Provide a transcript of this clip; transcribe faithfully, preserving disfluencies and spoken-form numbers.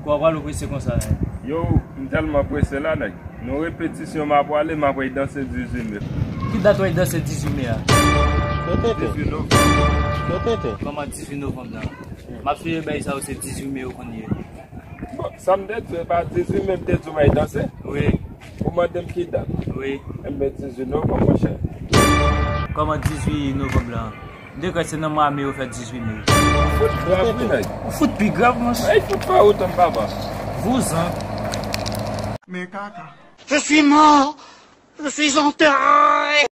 Ou pral prese konsa, nèg. Yo, m tèlman prese la, nèg. Nou repetisyon, m ap prale, m ap al danse dizuit me. Ki dat w al danse dizuit me a? Dizuit novanm. Kòman dizuit novanm nan? M ap sonje bagay sa yo se dizuit me yo konn ye. Bon, sa m te di w, e pa dizuit me m te di w m al danse? Wi. Ou mande m ki dat? Wi. Enben, dizuit novanm, monchè. Kòman dizuit novanm lan? M te kwè se nan mwa me yo fè dizuit me. Ou fout grav, wi, nèg. Ou fout pi grav, monchè. Ay, fout pa otan, papa. Vouzan. Men kaka. Je suis mort. Je suis enterré.